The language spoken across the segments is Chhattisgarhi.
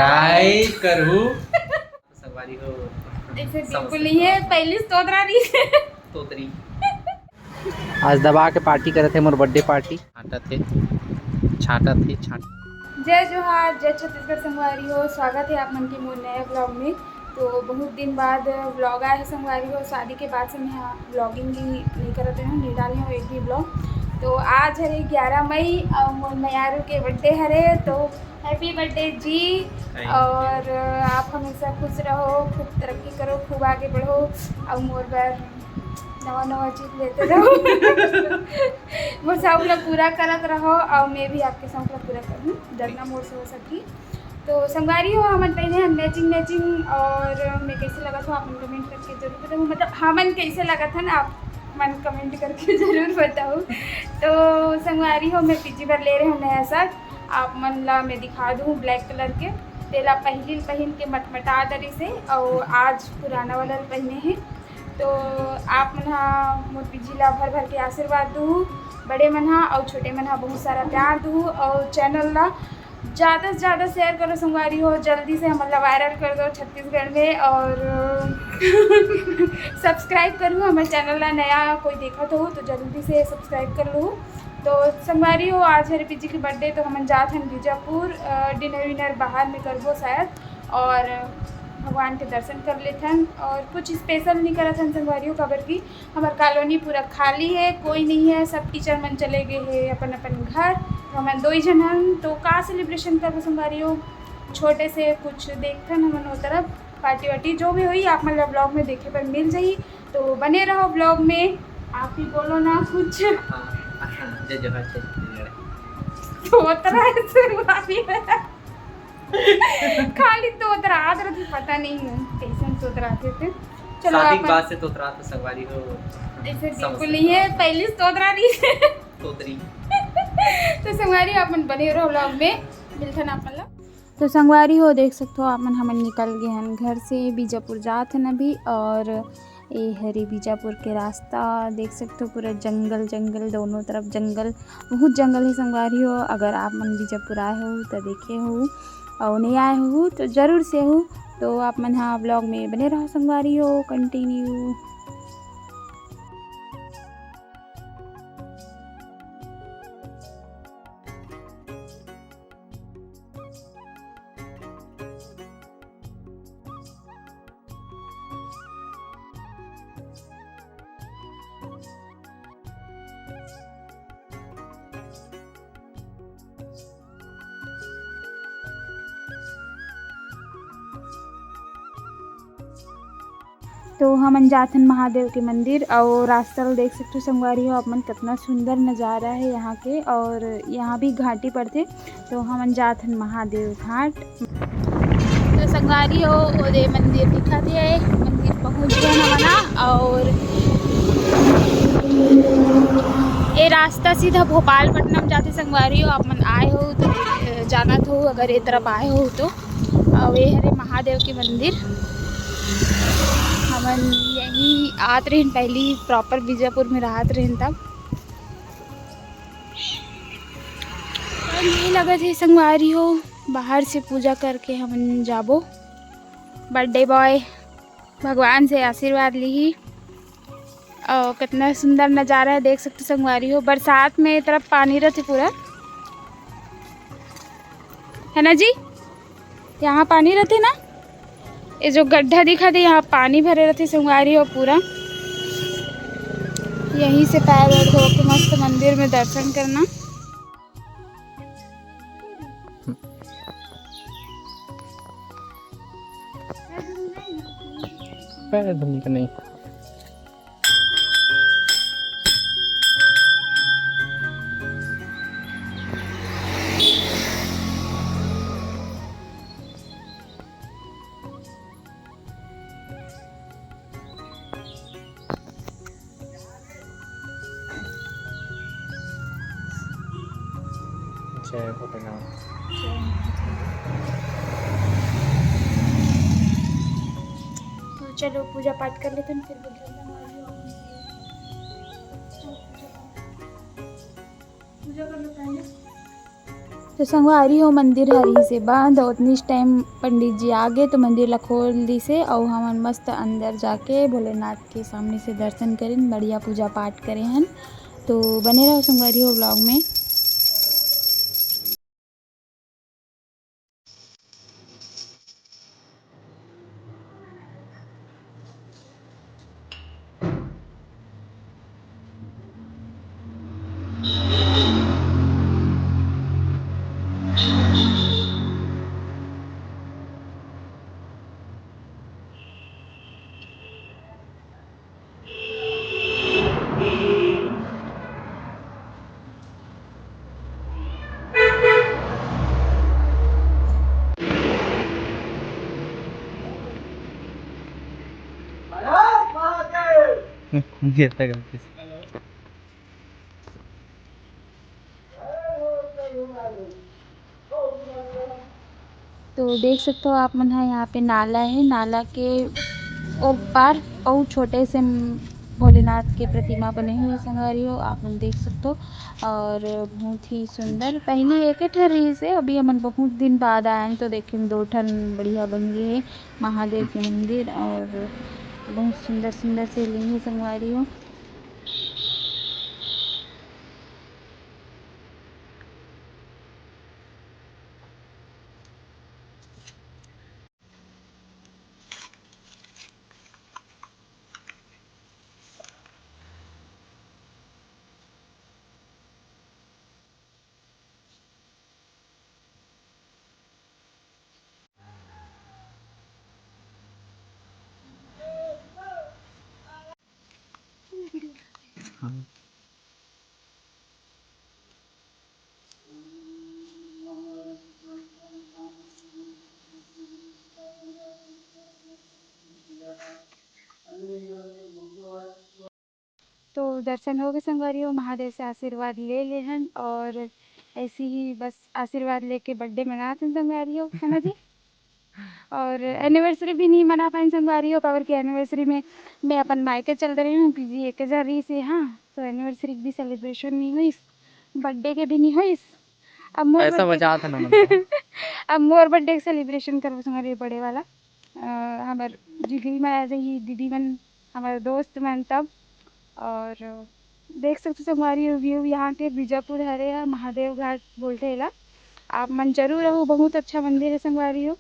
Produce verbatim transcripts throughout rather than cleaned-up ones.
हाय करहू। संगवारी हो। ऐसे बिल्कुल नहीं है, पहली से तोतरा रही। तोतरी। आज दबा के पार्टी करत हे, मोर बर्थडे पार्टी। छांटत हे, छांटत हे, छांट। जय जोहार, जय छत्तीसगढ़ संगवारी हो, स्वागत है आप मन के मोर नया ब्लॉग में। तो बहुत दिन बाद ब्लॉग आए है संगवारी हो, शादी के बाद से मैं ब्लॉगिंग भी नहीं करत हूँ, नहीं डाले हूँ एक भी ब्लॉग। तो आज हरे ग्यारह मई और मोर मयारू के बर्थडे हरे, तो हैप्पी बर्थडे जी। Thank you। और आप हमेशा खुश रहो, खूब तरक्की करो, खूब आगे बढ़ो और मोर बर नवा नवा चीज लेते रहो। मोर शौक ला पूरा करत रहो और मैं भी आपके शौक ला पूरा करूँ, जतना मोर से हो सकी। तो संगवारी हो, हमन पहने हैं मैचिंग मैचिंग, और मैं कैसे लगत हूँ आप मन कमेंट करके जरूर बताओ, मतलब हमन कैसे लगत हन आप मन कमेंट करके जरूर बताओ। तो संगवारी हो, मैं पीजी बर ले रहे हूँ नया शर्ट, आप मन ला मैं दिखा दूँ ब्लैक कलर के। तेला पहिली पहिन के मटमटा डरी से, और आज पुराना वाला पहने हैं। तो आप मन हा मोर पीजी ला भर भर के आशीर्वाद दू, बड़े मन हा और छोटे मन हा बहुत सारा प्यार दू, और चैनल ला ज़्यादा से ज़्यादा शेयर करो संगवारी हो, जल्दी से हमन ला वायरल कर दो छत्तीसगढ़ में। और सब्सक्राइब करू हमर चैनल ला, नया कोई देखत हो तो जल्दी से सब्सक्राइब कर लू। तो संगवारी हो, आज हरे पीजी के बर्थडे, तो हमन जात हन बीजापुर, अ, डिनर विनर बाहर में करबो शायद, और भगवान के दर्शन कर लेथन। और कुछ स्पेशल नहीं करत हन संगवारी हो, काबर की हमर कॉलोनी पूरा खाली है, कोई नहीं है, सब टीचर मन चले गए हैं अपन अपन घर। तो हमन दो ही झन हन, तो का सेलिब्रेशन करबो संगवारी हो, छोटे से कुछ देखथन हमन वो तरफ, पार्टी वार्टी जो भी होई आप मन ला ब्लॉग में देखे बर मिल जाही। तो बने रहो ब्लॉग में, आप ही बोलो ना कुछ। हाँ, हाँ, जय जोहार, जय छत्तीसगढ़। तो वो तरह से हुआ भी है। खाली तोतरात रथे, पता नहीं है कैसन तोतरात रथे। चलो शादी के बाद से तोतरात तो संगवारी हो। ऐसे बिल्कुल नहीं है, पहली से तोतरा रही है। तोतरी। तो संगवारी हो, आप मन बने रहो ब्लॉग में, मिलथन आप मन ला। तो संगवारी हो, देख सकथो आप मन, हमन निकल गए हन घर से, बीजापुर जात हन अभी। और ए हरे बीजापुर के रास्ता, देख सकथो पूरा जंगल जंगल, दोनों तरफ जंगल, बहुत जंगल है संगवारी हो। अगर आप मन बीजापुर आए हो तो देखे हो, और नहीं आए हो तो जरूर से हो। तो आप मन हा ब्लॉग में बने रहो संगवारी हो, कंटिन्यू। तो हमन जाथन महादेव के मंदिर, अउ रास्ता ल देख सकथो संगवारी हो आप मन, कितना सुंदर नजारा है यहाँ के। और यहाँ भी घाटी पड़थे, तो हमन जाथन महादेव घाट। तो संगवारी हो, ओदे मंदिर दिखत हे, मंदिर पहुँच गए हमन हा। और ये रास्ता सीधा भोपालपट्टनम जाथे संगवारी हो, आप मन आए हो तो जानत हो, अगर ये तरफ आए हो तो। अउ ये हरे महादेव के मंदिर। हमन यही आत रहिन, पहली प्रॉपर बीजापुर में रहत रहिन तब। और ये लगत हे संगवारी हो, बाहर से पूजा करके हमन जाबो। बर्थडे बॉय भगवान से आशीर्वाद लिही। और कितना सुंदर नजारा है, देख सकते संगवारी हो। बरसात में ये तरफ पानी रहते पूरा, है ना जी? यहाँ पानी रहते ना, ये जो गड्ढा दिखा दे, यहाँ पानी भरे रहते संगवारी हो पूरा। यहीं से पैर वैर धो के मस्त मंदिर में दर्शन करना। पैर धोने का नहीं। जय भोलेनाथ। तो चलो पूजा पाठ कर लेते हैं, फिर बुढ़िया हमारी और पूजा कर लो पहले। तो संगवारी हो, मंदिर ह रिहिसे बंद, ओतनीच टाइम पंडित जी आ गे तो मंदिर ला खोल दिसे, अउ हमन मस्त अंदर जाके भोलेनाथ के सामने से दर्शन करेन, बढ़िया पूजा पाठ करे हन। तो बने रहो संगवारी हो ब्लॉग में। तो देख सकते हो आप मन ह, यहाँ पे नाला है, नाला के ओ पार अउ छोटे से म-, भोलेनाथ के प्रतिमा बने हुए संगवारी हो, आप मन देख सकते हो। और बहुत ही सुंदर, पहले एक ठन रहिस हे, अभी हमन बहुत दिन बाद आए हैं तो देखें दो ठन बढ़िया बन गए हैं महादेव के मंदिर, और बहुत सुंदर सुंदर शिवलिंग है संगवारी हो। तो दर्शन हो गए संगवारी हो, महादेव से आशीर्वाद ले लेहन और ऐसे ही बस आशीर्वाद लेके बर्थडे मनात हन संगवारी हो, है ना जी? और एनिवर्सरी भी नहीं मना पाइन संगवारी हो, काबर कि एनिवर्सरी में मैं अपन मायके चल रही हूँ, पीजी एक हजार रही से, हाँ, तो एनिवर्सरी भी सेलिब्रेशन नहीं हुई, बर्थडे के भी नहीं हुई। अब मोर ऐसा बर्थडे, बजात है ना मन को। अब मोर बर्थडे के सेलिब्रेशन करबो संगवारी बड़े वाला। अ, हमर जिगरी मन आ जाही, दीदी मन, हमर दोस्त मन तब। और देख सकते संगवारी हो व्यू यहाँ के बीजापुर हरे ह, महादेव घाट बोलथे एला। आप मन जरूर आहू, बहुत अच्छा मंदिर है संगवारी हो।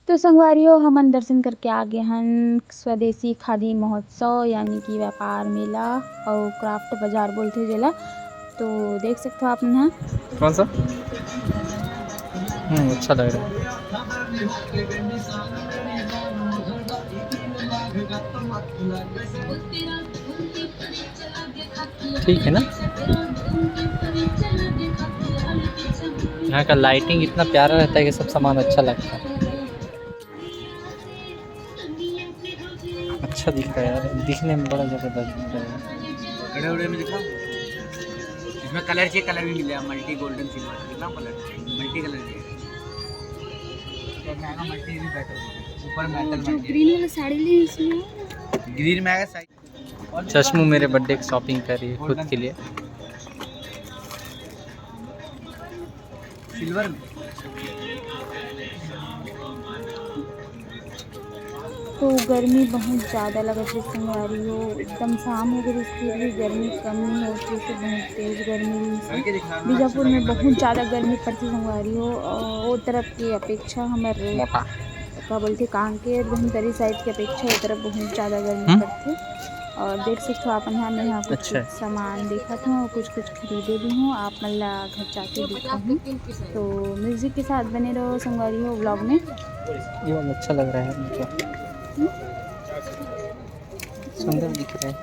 तो संगवारी हो, हमन दर्शन करके आ गए हन स्वदेशी खादी महोत्सव यानी कि व्यापार मेला अउ क्राफ्ट बाजार बोलथे जेला। तो देख सकते हो आप मन ह। कौन सा? हम्म, अच्छा लग रहा है। ठीक है ना? यहाँ का लाइटिंग इतना प्यारा रहता है कि सब सामान अच्छा लगता है। अच्छा दिख रहा है यार, दिखने में बड़ा ज़बरदस्त दिख रहा है। कड़े उड़े में दिखा, इसमें कलर चाहिए, कलर भी मिलेगा, मल्टी गोल्डन सिल्वर, कितना कलर चाहिए, मल्टी कलर चाहिए। तो महंगा मल्टी भी बेटर, ऊपर मेटल जो मल्टी। ग्रीन वाला साड़ी ली इसमें। ग्रीन में आएगा साइज। चश्मू मेरे बर्थडे की शॉपिंग कर रही है खुद के लिए। सिल्वर में। तो गर्मी बहुत ज़्यादा लगत हे संगवारी हो, एकदम शाम हो गई, फिर भी गर्मी कम नहीं होती, तो बहुत तेज गर्मी रही है। बीजापुर में बहुत ज़्यादा गर्मी पड़ती संगवारी हो, और वो तरफ की अपेक्षा हमारे मोटा। का बोलथे, कांकेर धमतरी साइड के अपेक्षा ए तरफ बहुत ज़्यादा गर्मी हम्म। पड़थे। और देख सकते हो आप यहाँ, मैं यहाँ कुछ अच्छा। कुछ सामान देखत हूँ, कुछ कुछ खरीदे भी हूँ, आप मन ला घर जाके दिखाहूँ। तो म्यूजिक के साथ बने रहो संगवारी हो व्लॉग में। ये वाला अच्छा लग रहा है मुझे। हम्म? सुंदर दिख रहा है।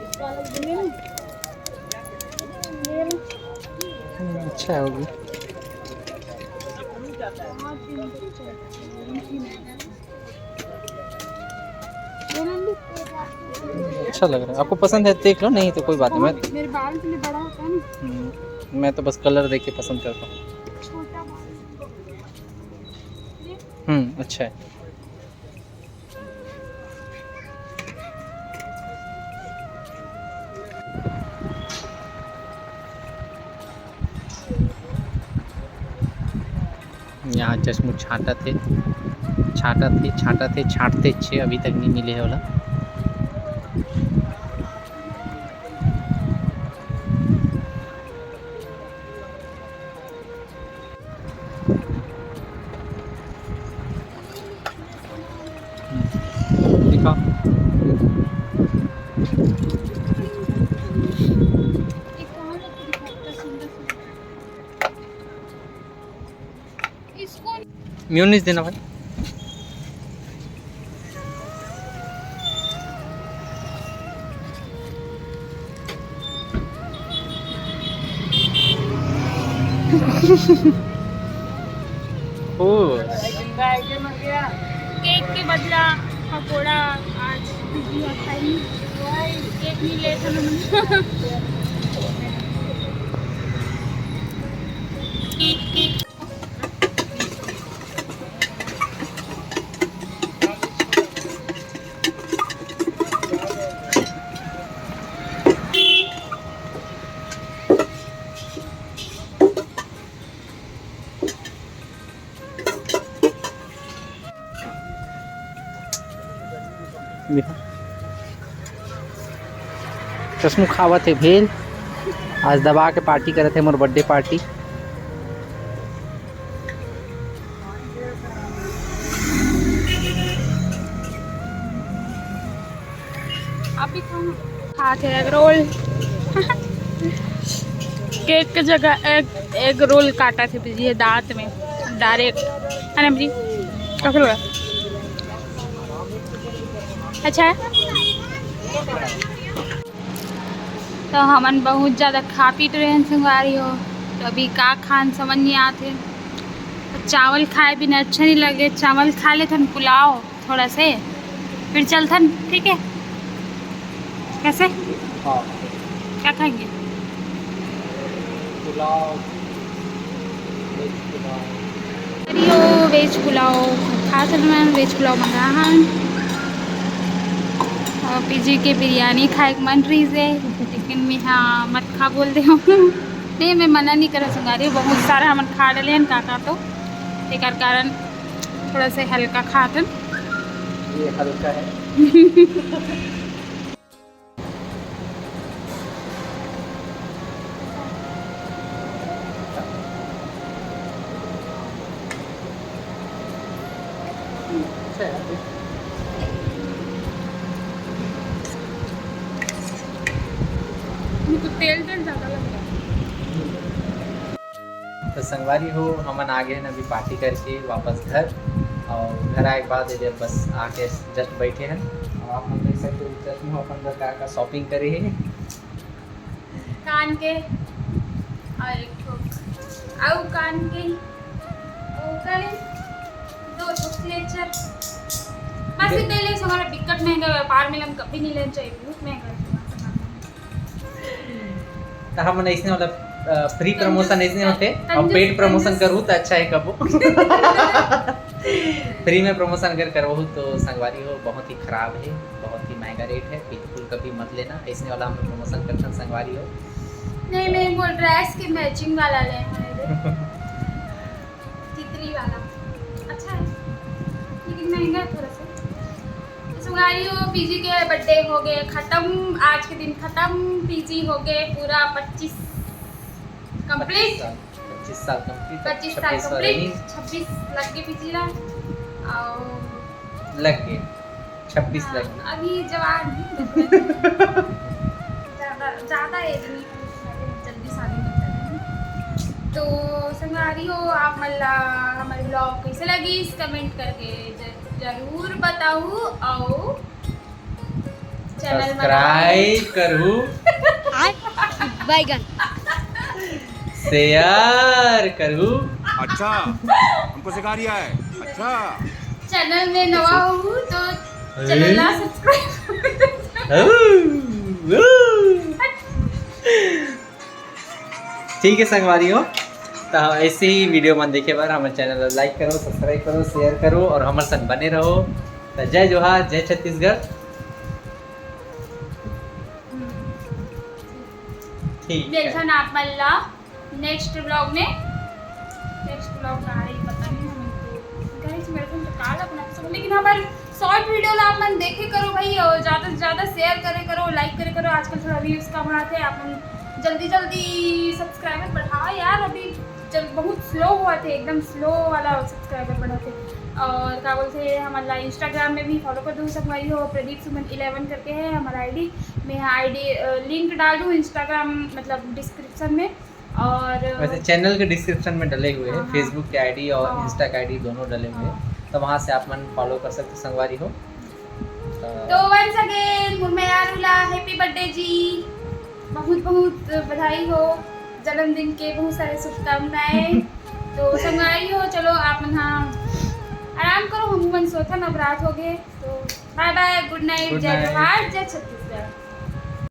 हम्म, अच्छा है वो भी। अच्छा लग रहा है, आपको पसंद है देख लो, नहीं तो कोई बात नहीं। मैं मेरे बाल के लिए बड़ा होता है ना। हम्म, मैं तो बस कलर देख के पसंद करता हूँ। छोटा बाल। हम्म, अच्छा है। यहाँ चश्मू छांटत हे, छांटत हे, छांटत हे, छांटते छे, अभी तक नहीं मिले हे ओला। दिखाओ। मेयोनीज देना भाई। ओ। केक के बदला पकोड़ा आज खाई। केक नहीं ले था। देखो। चश्मू खावत हे भेल। आज दबा के पार्टी करत हे, मोर बर्थडे पार्टी। अभी तो खात हे एग रोल। केक के जगह एग, एग रोल काटत हे जी दांत में डायरेक्ट, है ना जी? पकड़ो। अच्छा है। तो हमन बहुत ज़्यादा खा पी डरे हन संगवारी हो, तो अभी का खान समझ नहीं आत हे। चावल खाए बिना अच्छा नहीं लगे, चावल खा लेथन पुलाव थोड़ा से, फिर चलथन, ठीक है? कैसे? हाँ। क्या खाएंगे? पुलाव, वेज पुलाव। अरे ओ, वेज पुलाव खा चल रहा है, वेज पुलाव मंगा हन। और पीजी के बिरयानी खाए के मन रही से, लेकिन मैं हाँ मत खा बोल दे हूँ। नहीं, मैं मना नहीं करा संगवारी, बहुत सारा हमन खा डले हन काका तो, एकर कारण थोड़ा से हल्का खातन। ये हल्का है। तेल तेल ज़्यादा लग रहा है। तो संगवारी हो, हमन आ गए हैं अभी पार्टी करके वापस घर, और घर आए के बाद इधर बस आके जस्ट बैठे हैं। और आप मन देख सकते हो, जस्ट मैं अपन घर का, का शॉपिंग करे हैं। कान के और एक ठो अउ कान के, ओकर दो ठो क्लेचर। बस इतने ले हमारा बिकट महंगा व्यापार में हम कभी नहीं लेना चाहिए, बहुत महंगा है। तो हमन ऐसने मतलब, अ, फ्री प्रमोशन ऐसने होथे, और पेड प्रमोशन करू तो अच्छा है कबो। फ्री में प्रमोशन अगर करवहू तो संगवारी हो, बहुत ही खराब है, बहुत ही महंगा रेट है, बिल्कुल कभी मत लेना। ऐसने वाला हम प्रमोशन करथन संगवारी हो। नहीं, मैं वो ड्रेस के मैचिंग वाला ले हन रे। तितली वाला। अच्छा है, लेकिन महंगा है थोड़ा सा। तो संगवारी हो, पीजी के बर्थडे हो गए खत्म, आज के दिन खत्म, पीजी हो गए पूरा पच्चीस कंप्लीट। पच्चीस साल, पच्चीस साल कंप्लीट, पच्चीस साल छब्बीस साल कंप्लीट, रनिंग। छब्बीस लग गए पीजी ला, और लग गए। छब्बीस हाँ, लग गए। अभी जवान है। ज़्यादा, ज़्यादा एज नहीं है, जल्दी शादी नहीं करनी। तो संगवारी हो, आप मन ला हमारे ब्लॉग कैसे लगी, कमेंट करके ज-, जरूर बताऊ। और चैनल सब्सक्राइब करहू। बैगन। शेयर करहू। अच्छा, हमको सिखा रिया है। अच्छा। चैनल में नवा हूँ तो चैनल ला सब्सक्राइब। ठीक है संगवारी हो, तो ऐसे ही वीडियो मन देखे बर हमारे चैनल ला लाइक करो, सब्सक्राइब करो, शेयर करो और हमारे संग बने रहो। तो जय जोहार, जय छत्तीसगढ़। ठीक है। मिलथन आप मन ला नेक्स्ट व्लॉग में। नेक्स्ट व्लॉग का है, पता नहीं। आज अपना सब, लेकिन हमारे शॉर्ट वीडियो ला आप मन देखे करो भाई, और ज्यादा से ज्यादा शेयर करे करो, लाइक करे करो। आजकल थोड़ा व्यूज कम आते हैं, आप मन जल्दी जल्दी सब्सक्राइबर बढ़ाओ यार। अभी जब बहुत स्लो हुआ थे, एकदम स्लो वाला सब्सक्राइबर बढ़ा थे। और का बोलते हैं, हमारा इंस्टाग्राम में भी फॉलो कर दो संगवारी हो, प्रदीप सुमन इलेवन करके है हमारा आईडी। मैं यहाँ आईडी लिंक डाल दूँ इंस्टाग्राम, मतलब डिस्क्रिप्शन में। और वैसे चैनल के डिस्क्रिप्शन में डले हुए हैं, हाँ, हाँ। फेसबुक के आईडी और हाँ। इंस्टा के आईडी दोनों डले हुए हैं, हाँ। तो वहाँ से आप मन फॉलो कर सकते संगवारी हो। तो वंस अगेन मुरमयारू ला हैप्पी बर्थडे जी, बहुत बहुत बधाई हो जन्मदिन के, बहुत सारे शुभकामनाएं। तो संगवारी हो, चलो आप मन हा आराम करो, हम मन सोथन, अब रात हो गए। तो बाय बाय, गुड नाइट, Good जय night। जोहार, जय छत्तीसगढ़।